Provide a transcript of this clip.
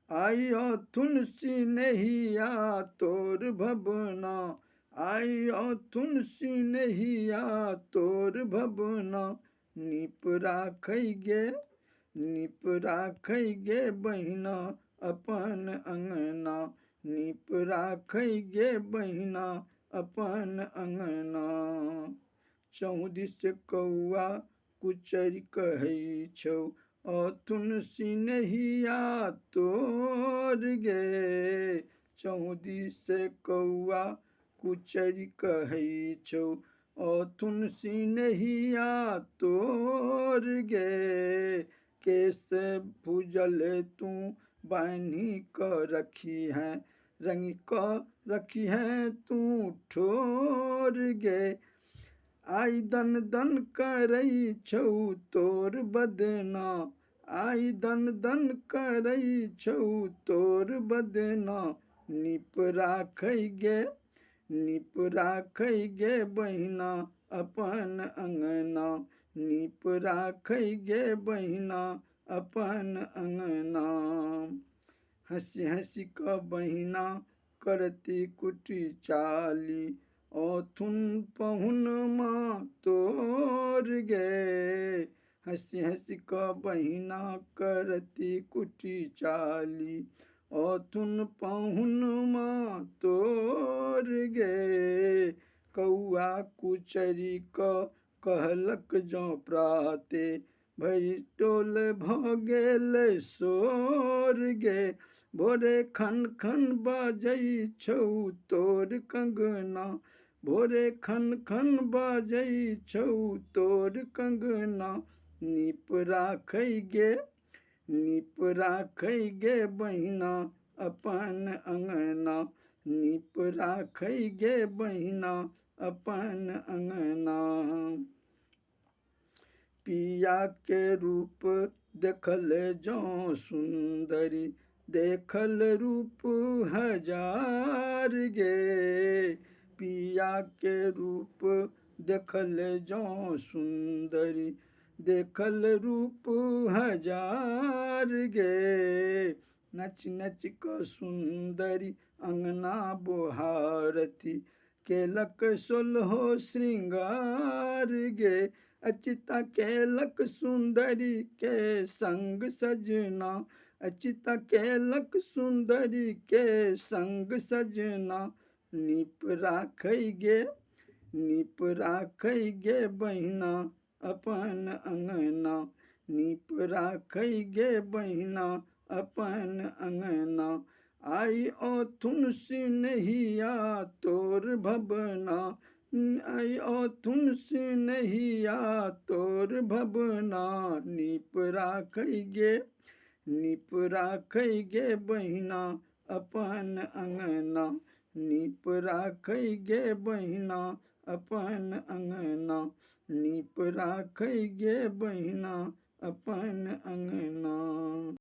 आइ अथुन सिनेहिया तोर भवना, आइ अथुन सिनेहिया तोर भवना। नीप राखै गे, नीप राखै गे बहिना अपन अंगना, नीप राखै गे बहिना अपन अंगना। चहुदिस कौआ कुचरि कहै छौ अथुन सिनेहिया तोर गे। चहुदिस कौआ कुचरि कहै छौ अथुन सिनेहिया तोर गे। केश भुजल तू बान्हि कऽ रखी है, रंग कऽ रखी है तू ठोर गे। आइ दन दन करै छौ तोर बदना, आइ दन दन करै छौ तोर बदना। नीप राखै गे, नीप राखै गे बहिना अपन अंगना, नीप राखै गे बहिना अपन अंगना। हँसि हँसि कऽ बहिना करती कुटी चाली, अथुन पहुनमा तोर गे। हँसि हँसि कऽ बहिना करती कुटी चाली, अथुन पहुनमा तोर गे। कौआ कुचरि कऽ कहलक जँ प्राते, भरि टोल भऽ गेल शोर गे। भोरे खन खन बाजै छौ तोर कंगना, भोरे खन खन बाजै छौ तोर कंगना। नीप राखै गे, नीप राखै गे बहिना अपन अंगना, नीप राखै गे बहिना अपन अंगना। पिया के रूप देखल जँ सुन्दरी, देखल रूप हजार गे। पिया के रूप देखल जँ सुन्दरी, देखल रूप हजार गे। नचि नचि कऽ सुन्दरी अंगना बोहारथि, केलक सोलहो श्रृंगार गे। अचिता केलक सुन्दरी के संग सजना, अचिता केलक सुन्दरी के संग सजना। नीप राखै गे, नीप राखै गे बहिना अपन अंगना, नीप राखै गे बहिना अपन अंगना। आइ अथुन सिनेहिया तोर भवना, आइ अथुन सिनेहिया तोर भवना। नीप राखै गे, नीप राखै गे बहिना अपन अंगना, नीप राखै गे बहिना अपन अंगना, नीप राखै गे बहिना अपन अंगना।